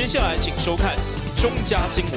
接下來請收看中嘉新聞。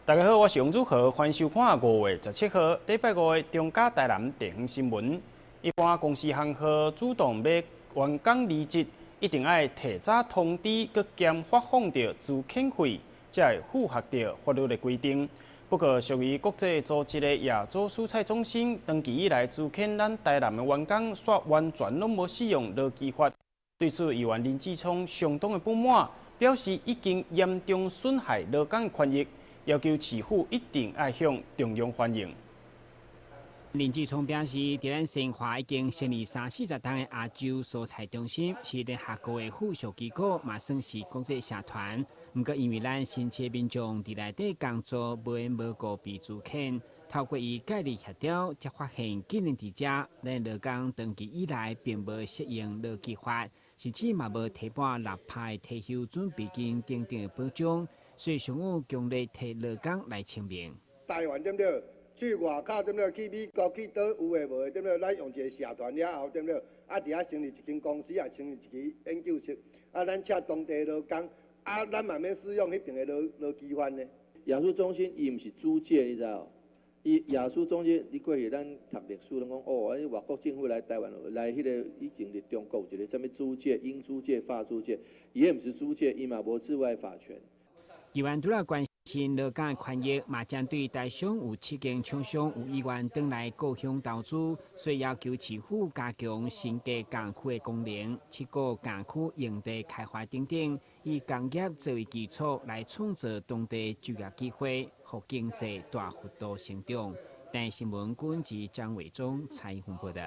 大家好，我是王祖豪，歡迎收看5月17號禮拜五的中嘉台南地方新聞。一般公司行號主動欲員工離職，一定愛提早通知，閣兼發放著資遣費，才會符合著法律的規定。不過，屬於國際組織的亞洲蔬菜中心，長期以來資遣咱台南的員工，煞完全攏無使用勞基法。對此，議員林志聰相當的不滿，表示已經嚴重損害勞工的權益。要求市府一定愛向中央反映。林志聰表示，佇咱新華已經成立三四十棟的亞洲蔬菜中心，是聯合國的附屬機構，嘛算是國際社團。毋過，因為咱新市民眾佇內底工作，無緣無故被資遣，透過伊介入協調，才發現竟然佇遮，咱勞工長期以來並無適用勞基法，甚至嘛無提撥6%退休準備金等等的保障。所以上午強烈提勞工來聲明。台灣對毋對？去外口對毋對？去美國去佗有的無的對毋對？咱用一個社團了後對毋對？啊，佇遐成立一間公司，也成立一個研究室。啊，咱請當地勞工，啊，咱嘛免使用彼爿的勞基法呢。亞蔬中心伊毋是租借，你知無？伊亞蔬中心，你過去咱讀歷史攏講哦，啊，外國政府來台灣來彼個以前佇中國有一個啥物租借、英租借、法租借，伊彼毋是租借，伊嘛無治外法權。議員除了關心勞工的權益，嘛針對台商有七間廠商有意願轉來故鄉投資，所以要求市府加強新加工區的功能，七股工區用地開發等等，以工業作為基礎來創造當地就業機會，予經濟大幅度成長。台視新聞軍記張偉忠採訪報道。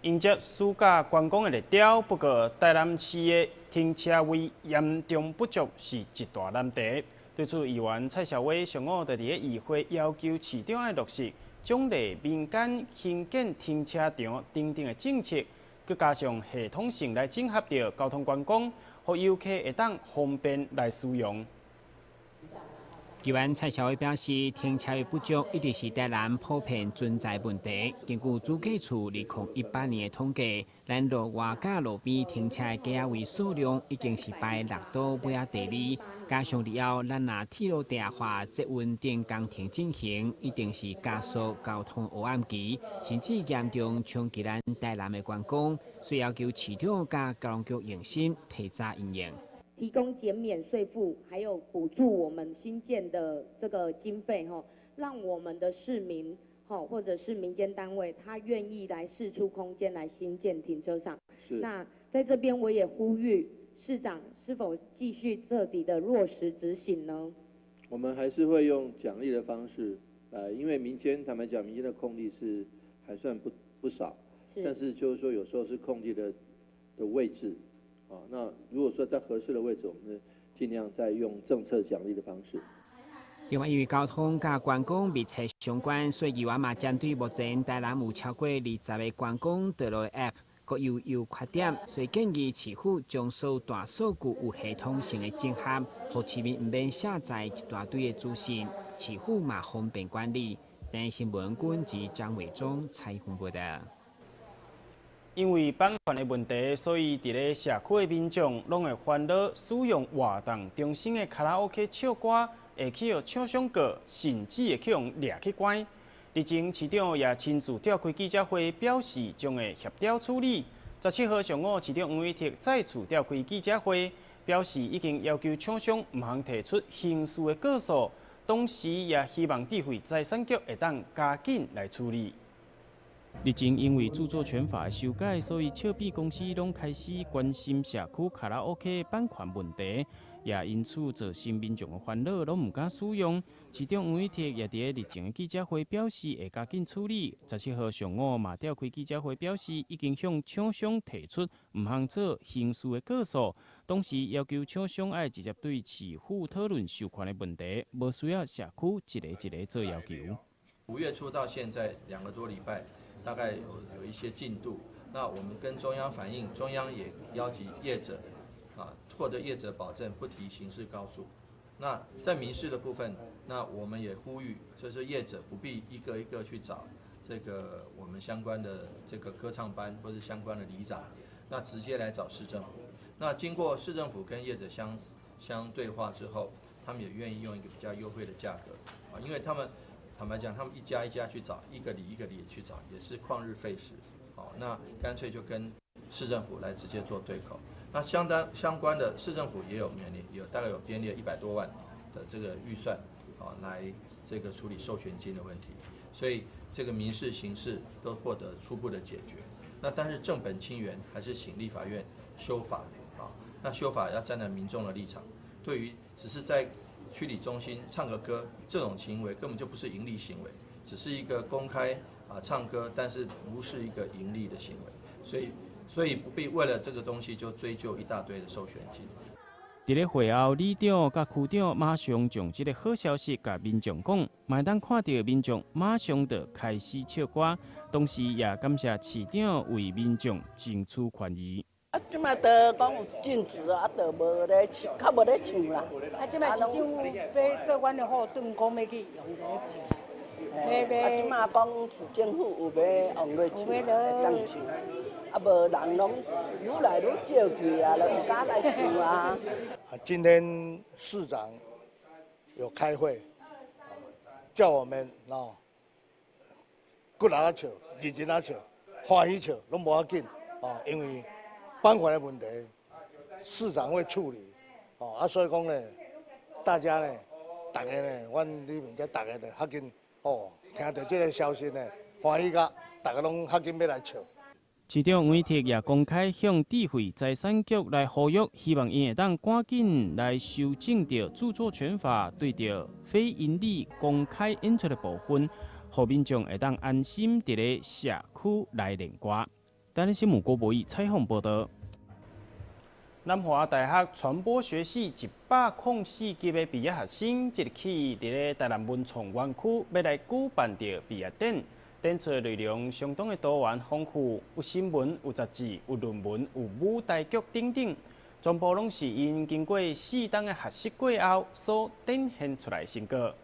迎接暑假觀光的熱潮，不過台南市的停車位嚴重不足是一大難題。對此，議員蔡少偉上午就佇咧議會要求市長愛落實獎勵民間興建停車場等等的政策，閣加上系統性來整合著交通觀光，予遊客會當方便來使用。議員蔡少偉表示，停車位不足一直是台南普遍存在問題。根據主計處2018年的統計，咱路外佮路邊停車的加位數量已經是排六都尾仔第二。加上日後咱若鐵路地下化、捷運等工程進行，一定是加速交通黑暗期，甚至嚴重衝擊咱台南的觀光。所以要求市長佮交通局用心提早因應。提供減免稅負，還有補助我們新建的這個經費，吼，讓我們的市民，吼，或者是民間單位，他願意來釋出空間來新建停車場。那在這邊我也呼籲市長，是否繼續徹底的落實執行呢？我們還是會用獎勵的方式，因為民間坦白講，民間的空地是還算不少，但是就是說有時候是空地的位置。那如果說在合適的位置，我們盡量再用政策獎勵的方式。另外，因為交通佮觀光密切相關，所以議員嘛針對目前台南有超過20個觀光道路的 App 各有優缺點，所以建議市府將所有大數據有系統性的整合，予市民毋免下載一大堆的資訊，市府嘛方便管理。台視新聞軍記張偉忠採訪報道。因為版權的問題，所以佇咧社區的民眾攏會煩惱使用活動中心的卡拉 OK 唱歌會去予廠商告，甚至會去予掠去關。日前市長也親自召開記者會，表示將會協調處理。17號上午，市長黃偉哲再次召開記者會，表示已經要求廠商毋通提出刑事的告訴，同時也希望智慧財產局會當加緊來處理。日前因為著作權法的修改，所以唱片公司攏開始關心社區卡拉 OK 版權問題，也因此造成民眾的煩惱，攏毋敢使用。市長黃偉哲也佇咧日前的記者會表示會加緊處理。17號上午嘛召開記者會表示，已經向廠商提出毋通做刑事的告訴，同時要求廠商愛直接對市府討論授權的問題，無需要社區一个一个做要求。5月初到現在2個多禮拜。大概有一些進度，那我們跟中央反映，中央也邀集業者获得业者保证不提刑事告诉。那在民事的部分，那我们也呼吁，就是业者不必一个一个去找这个我们相关的这个歌唱班或是相关的里长，那直接来找市政府。那经过市政府跟业者相对话之后，他们也愿意用一个比较优惠的价格啊，因为他们坦白讲，他们一家一家去找，一个里一个里去找，也是旷日费时。好，那干脆就跟市政府来直接做对口。那相关的市政府也有面临，有大概有编列100多万的这个预算，啊，来这个处理授权金的问题，所以这个民事、刑事都获得初步的解决。那但是正本清源，还是请立法院修法啊。那修法要站在民众的立场，对于只是在区里中心唱个歌这种行为，根本就不是盈利行为，只是一个公开啊唱歌，但是不是一个盈利的行为，所以不必为了这个东西就追究一大堆的授权金。佇咧会后，里长佮区长马上将這个好消息共民众讲，嘛會當看著民众马上就开始唱歌，同时也感谢市长为民众争取权益。啊，這擺都講有禁止啊，都無咧唱，較無咧唱啦。啊，這擺市政府欲做阮的後盾，講欲去用咧唱。啊，這擺講市政府有欲用咧唱，會當唱。啊，無人攏愈來愈少去啊，就毋敢來唱啊。啊，今天市長有開會，叫我們哦，骨力唱，認真仔唱，歡喜唱，攏無要緊哦，因為版權的問題，市長會處理哦。啊，所以講呢，大家呢，逐家呢，阮裡面遮逐家就較緊哦，聽著這个消息呢，歡喜甲，逐家攏較緊欲來唱。市長黃偉哲也公開向智慧財產局來呼籲，希望𪜶會當趕緊來修正著著作權法對著非營利公開演出的部分，予民眾會當安心佇咧社區來練歌。台南新聞郭博義採訪報導。南華大學傳播學系104級的畢業學生，即日起佇咧台南文創園區欲來舉辦著畢業典。展出的內容相當的多元豐富，有新聞、有雜誌、有論文、有舞台劇等等，全部攏是𪜶經過4冬的學習過後所展現出來的成果。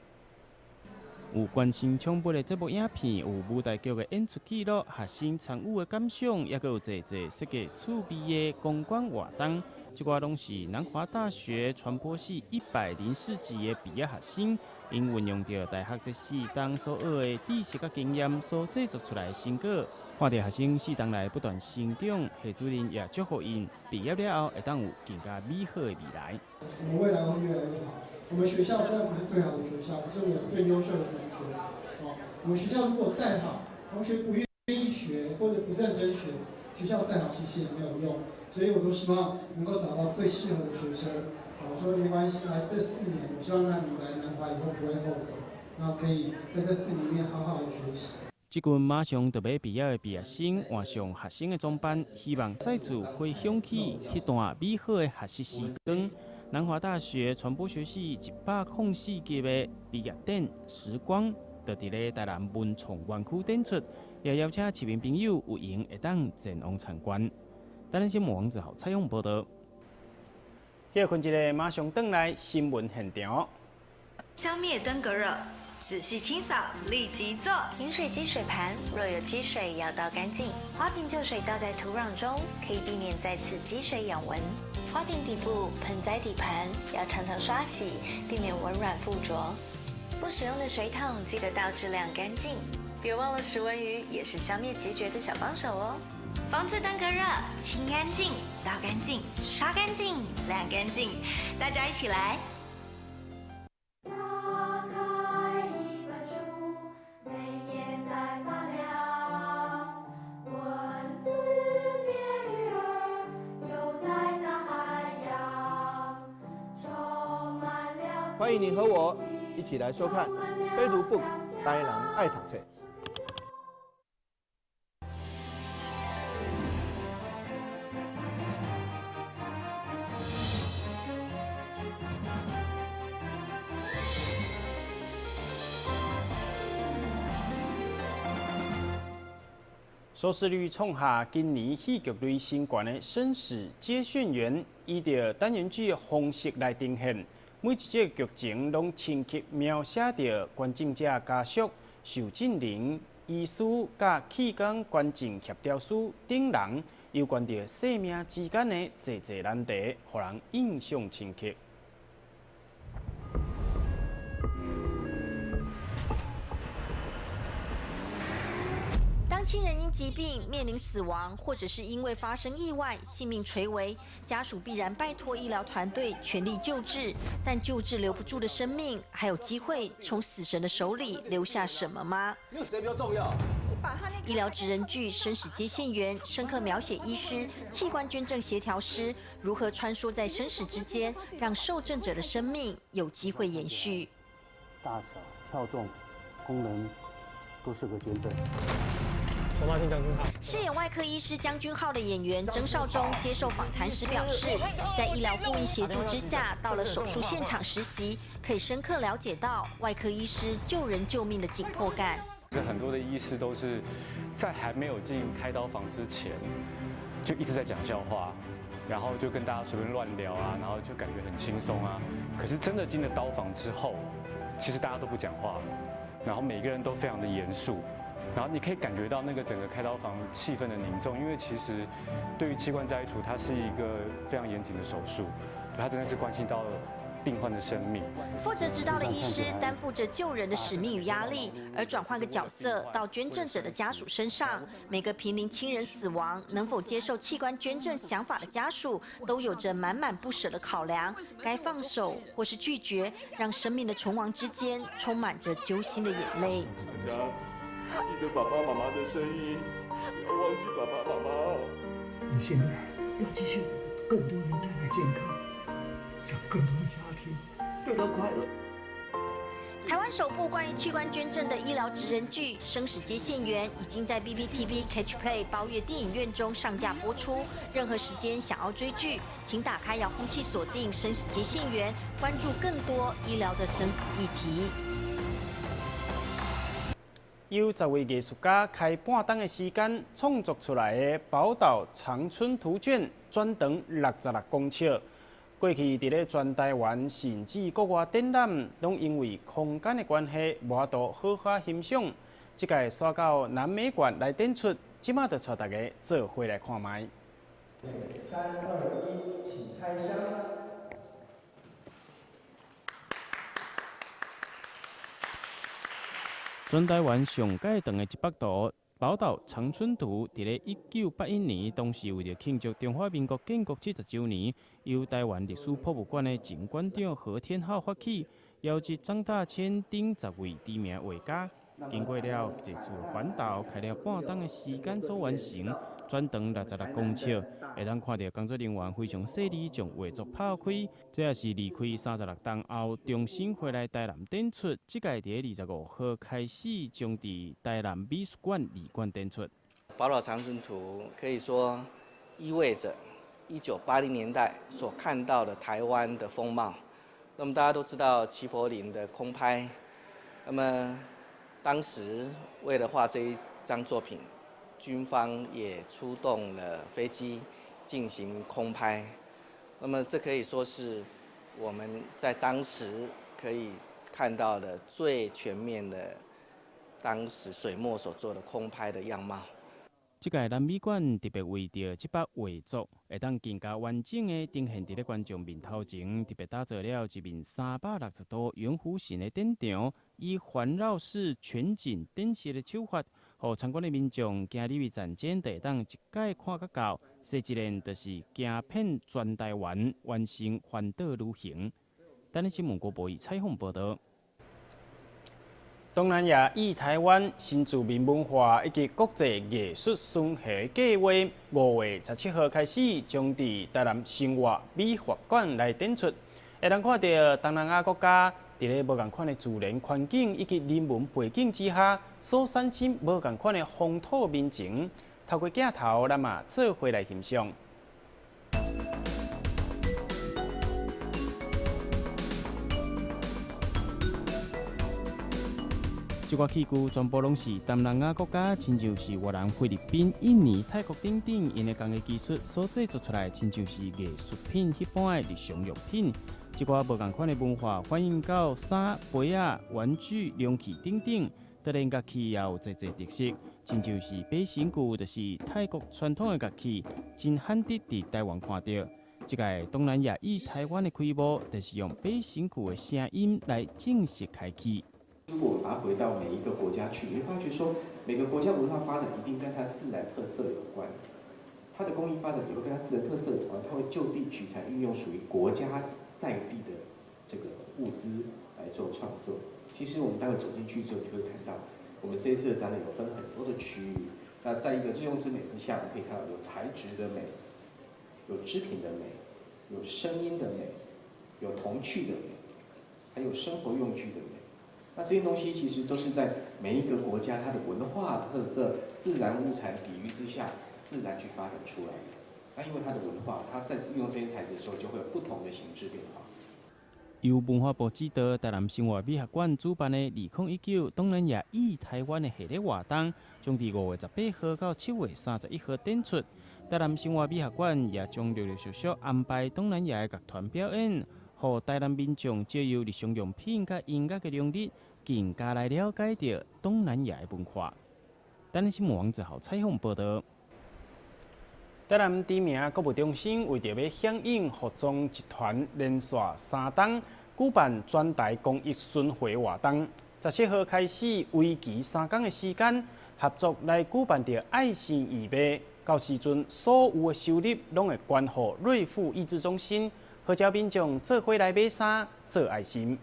有關心寵物的節目影片，有舞台劇的演出記錄，學生參與的感想，抑閣有濟濟設計趣味的公關活動，這寡攏是南華大學傳播系104級的畢業學生，𪜶運用著大學這4冬所學的知識佮經驗所製作出來的成果。看著學生4冬來不斷成長，系主任也祝福𪜶畢業了後會當有更加美好的未來。我們未來會越來越好。我們學校雖然不是最好的學校，可是我們有最優秀的同學。哦，我們學校如果再好，同學不願意學或者不認真學，學校再好其實也沒有用。所以我都希望能夠找到最適合的學生。我說沒關係，來這4年，我希望讓你來南華以後不會後悔，然後可以在這4年裡面好好的學習。這群馬上就欲畢業的畢業生換上學生的裝扮，希望再次回想起彼段美好的學習時光。南華大學傳播學系104級的畢業典時光，就佇咧台南文創園區展出，也邀請市民朋友有閒會當前往參觀。台南新聞王子豪採訪報導。歇睏一下，馬上轉來新聞現場。消滅登革熱，仔細清掃，立即做。飲水機水盤若有積水，要倒乾淨。花瓶舊水倒在土壤中，可以避免再次積水養蚊。花瓶底部、盆栽底盤要常常刷洗，避免蚊卵附着。不使用的水桶記得倒置晾乾淨。別忘了食蚊魚也是消滅孑孓的小幫手哦。防治登革熱，清乾淨，倒乾淨，刷乾淨，晾乾淨，大家一起來。打開一本書，每頁在發亮，文字變魚兒，游在大海洋，充滿了。歡迎你和我一起來收看《非讀 book 台南愛讀冊》。收視率創下今年戲劇類新懸的《生死接線員》，以著單元劇方式來呈現，每一集劇情攏深刻描寫著捐贈者家屬、受贈人、醫師佮器官捐贈協調師等人，有關著生命之間的濟濟難題，予人印象深刻。當親人因疾病面臨死亡，或者是因為發生意外性命垂危，家屬必然拜託醫療團隊全力救治。但救治留不住的生命，還有機會從死神的手裡留下什麼嗎？有誰比較重要？醫療職人劇《生死接線員》深刻描寫醫師、器官捐贈協調師如何穿梭在生死之間，讓受贈者的生命有機會延續。大小、跳動、功能都適合捐贈。飾演外科醫師將軍浩的演員曾少宗接受訪談時表示，在醫療顧問協助之下，到了手術現場實習，可以深刻了解到外科醫師救人救命的緊迫感。很多的醫師都是在還沒有進開刀房之前，就一直在講笑話，然後就跟大家隨便亂聊啊，然後就感覺很輕鬆啊。可是真的進了刀房之後，其實大家都不講話，然後每個人都非常的嚴肅。然後你可以感覺到那個整個開刀房氣氛的凝重，因為其實對於器官摘除，它是一個非常嚴謹的手術，它真的是關係到病患的生命。負責指導的醫師擔負着救人的使命與壓力，而轉換個角色到捐贈者的家屬身上，每個瀕臨親人死亡、能否接受器官捐贈想法的家屬，都有着滿滿不捨的考量，該放手或是拒絕，讓生命的存亡之間充滿着揪心的眼淚。記得爸爸媽媽的聲音，不要忘記爸爸媽媽。你現在要繼續給更多人帶來健康，讓更多家庭得到快樂。台灣首部關於器官捐贈的醫療職人劇《生死接線員》已經在 BBTV Catch Play 包月電影院中上架播出。任何時間想要追劇，請打開遙控器鎖定《生死接線員》，關注更多醫療的生死議題。由10位藝術家開半冬的時間創作出來的《寶島長春圖卷》，全長66公尺。過去佇咧全台灣甚至國外展覽，攏因為空間的關係，無法度好好欣賞。這屆徙到南美館來展出，這馬就帶大家做伙來看覓。3、2、1，請開箱。全台灣上蓋長的一幅圖《寶島長春圖》，佇咧1981年，當時為著慶祝中華民國建國70週年，由台灣歷史博物館的前館長何天浩發起，邀集張大千等10位知名畫家，經過了一次環島，開了半冬的時間所完成，全長66公尺，會當看著工作人員非常細膩將畫作拍開。這也是離開36冬後重新回來台南展出。這屆佇25號開始將佇台南美術館二館展出。《寶島長春圖》可以說意味着1980年代所看到的台灣的風貌。那麼大家都知道齊柏林的空拍，那麼當時為了畫這一張作品，軍方也出動了飛機進行空拍。那麼這可以說是我們在當時可以看到的最全面的當時水墨所做的空拍的樣貌。這屆南美館特別為著這幅畫作會當更加完整的呈現佇咧觀眾面頭前，特別打造了一面360度圓弧形的展場，以環繞式全景展示的手法，予參觀的民眾行入去展間，就會當一概看甲到。說一連就是行遍全台灣，完成環島旅行。等日新聞郭博義採訪報導。東南亞與台灣新住民文化以及國際藝術巡迴計劃，5月17號開始，將佇台南生活美術館來展出。會當看著東南亞國家佇咧無仝款的自然環境以及人文背景之下，所產生無仝款的風土民情。透過鏡頭，咱嘛做伙來欣賞。這寡器具全部攏是東南亞國家，親像是越南、菲律賓、印尼、泰國等等，𪜶的工藝技術所製作出來，親像是藝術品彼般的日常用品。這寡無仝款的文化，反映到衫、杯仔、玩具、容器等等，當然樂器也有濟濟特色，親像是白身具，就是泰國傳統的樂器，真罕得佇台灣看著。這屆東南亞與台灣的開幕，就是用白身具的聲音來正式開啟。如果我們把它回到每一個國家去，你會發覺說，每個國家文化發展一定跟它自然特色有關，它的工藝發展也會跟它自然特色有關，它會就地取材，運用屬於國家在地的這個物資來做創作。其實我們待會走進去之後，你會看到，我們這一次的展覽有分很多的區域。那在一個日用之美之下，我們可以看到有材質的美，有織品的美，有聲音的美，有童趣的美，還有生活用具的美。那這些東西其實都是在每一個國家它的文化特色、自然物產底蘊之下，自然去發展出來的。那因為它的文化，它在運用這些材質的時候，就會有不同的形制變化。由文化部指導、台南生活美學館主辦的2019東南亞與台灣的系列活動，將佇5月18號到7月31號展出。台南生活美學館也將陸陸續續安排東南亞的樂團表演，予台南民眾藉由日常用品佮音樂的能力，更加來了解著東南亞的文化。台南新聞王子豪採訪報導。台南知名購物中心為著欲響應服裝集團連續3冬舉辦全台公益巡迴活動，17號開始，為期3工的時間，合作來舉辦著愛心義賣。到時陣，所有的收入攏會捐予瑞富益智中心，號召民眾做伙來買衫，做愛心。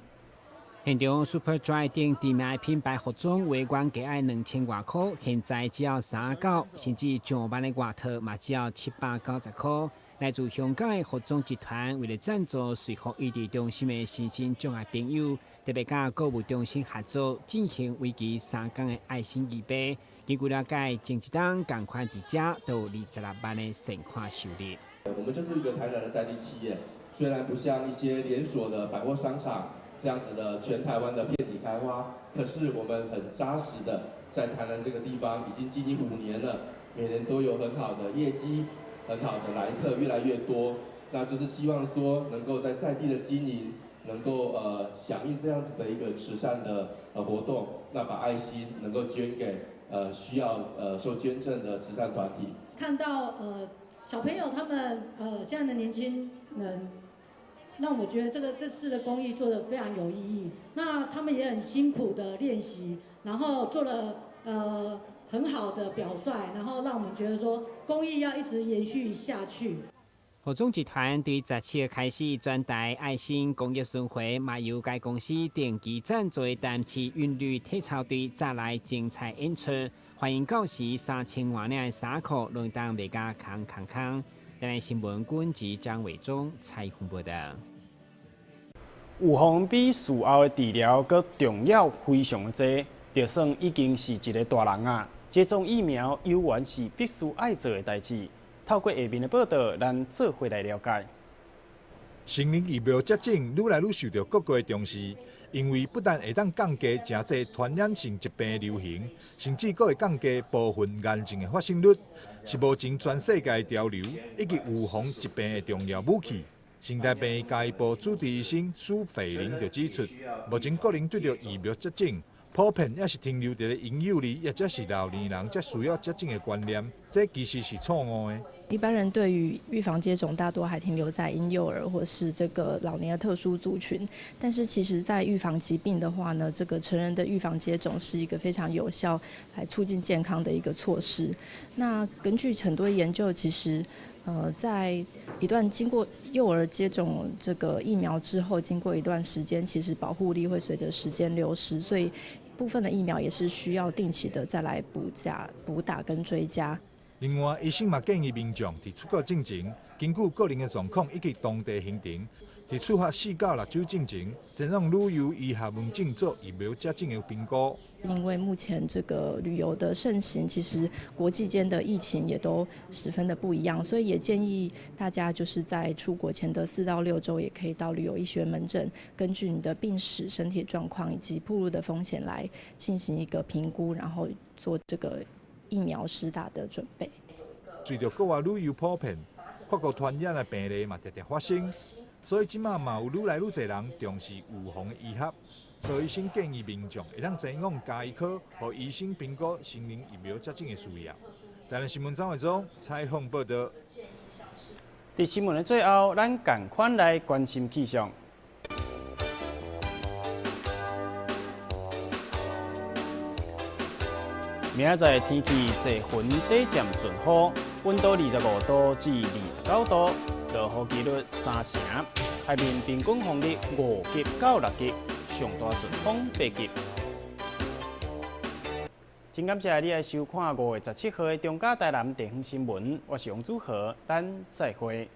現場 Superdry 等知名品牌服裝原價愛2000外箍，現在只要3九，甚至上萬的外套嘛只要790塊。來自香港的服裝集團為了贊助瑞福益智中心的身心障礙朋友，特別佮購物中心合作進行為期3工的愛心義賣。根據了解，前一冬仝款佇遮都有26萬的善款收入。我們就是一個台南的在地企業，雖然不像一些連鎖的百貨商場這樣子的全台灣的遍地開花，可是我們很紮實的在台南這個地方已經經營5年了，每年都有很好的業績，很好的來客越來越多，那就是希望說能夠在在地的經營，能夠響應這樣子的一個慈善的活動，那把愛心能夠捐給需要受捐贈的慈善團體。看到小朋友他們現在的年輕人，讓我覺得這次的公益做得非常有意義。那他們也很辛苦的練習，然後做了很好的表率，然後讓我們覺得說公益要一直延續下去。服裝集團對17號開始全台愛心公益巡迴，嘛由該公司定期贊助的台南市韻律體操隊再來精彩演出，歡迎到時3000外領的衫褲攏當賣甲空空空。台南新聞軍記張偉忠採訪報導。預防比事後的治療閣重要非常的濟，就算已經是一个大人啊，接種疫苗猶原是必須愛做的代誌。透過下面的報導，咱做伙來了解。成人疫苗接種愈來愈受著各國的重視，因為不但會當降低誠濟傳染性疾病的流行，甚至閣會降低部分癌症的發生率，是目前全世界潮流以及預防疾病的重要武器。成大病院家醫部主治醫生蘇斐玲就指出，目前國人對著疫苗接種，普遍猶是停留佇咧嬰幼兒，抑者是老年人才需要接種的觀念，這其實是錯誤的。一般人對於預防接種，大多還停留在嬰幼兒或是這個老年的特殊族群。但是，其實，在預防疾病的話呢，這個成人的預防接種是一個非常有效來促進健康的一個措施。那根據很多研究，其實，在一段經過幼兒接種這個疫苗之後，經過一段時間，其實保護力會隨着時間流失，所以部分的疫苗也是需要定期的再來補加、補打跟追加。另外，醫生嘛建議民眾佇出國進前，根據個人的狀況以及當地行程，佇出發4到6週進前，前往旅遊醫學門診做疫苗接種的評估。因為目前這個旅遊的盛行，其實國際間的疫情也都十分的不一樣，所以也建議大家就是在出國前的4到6週，也可以到旅遊醫學門診，根據你的病史、身體狀況以及暴露的風險來進行一個評估，然後做這個疫苗施打的準備。隨著國外旅遊普遍，跨國傳染的病例嘛，常常發生，所以這馬嘛有愈來愈濟人重視預防的醫學。所以醫生建議民眾會當前往家醫科，予醫生評估成人疫苗接種的需要。台南新聞張偉忠採訪報導。佇新聞的最後，咱仝款來關心氣象。明仔載天氣濟雲底漸轉雨，溫度25度至29度，落雨幾率3成。海面平均風力5級到6級，上大陣風8級。真感謝你來收看5月17號的中嘉台南地方新聞，我是王祖豪，咱再會。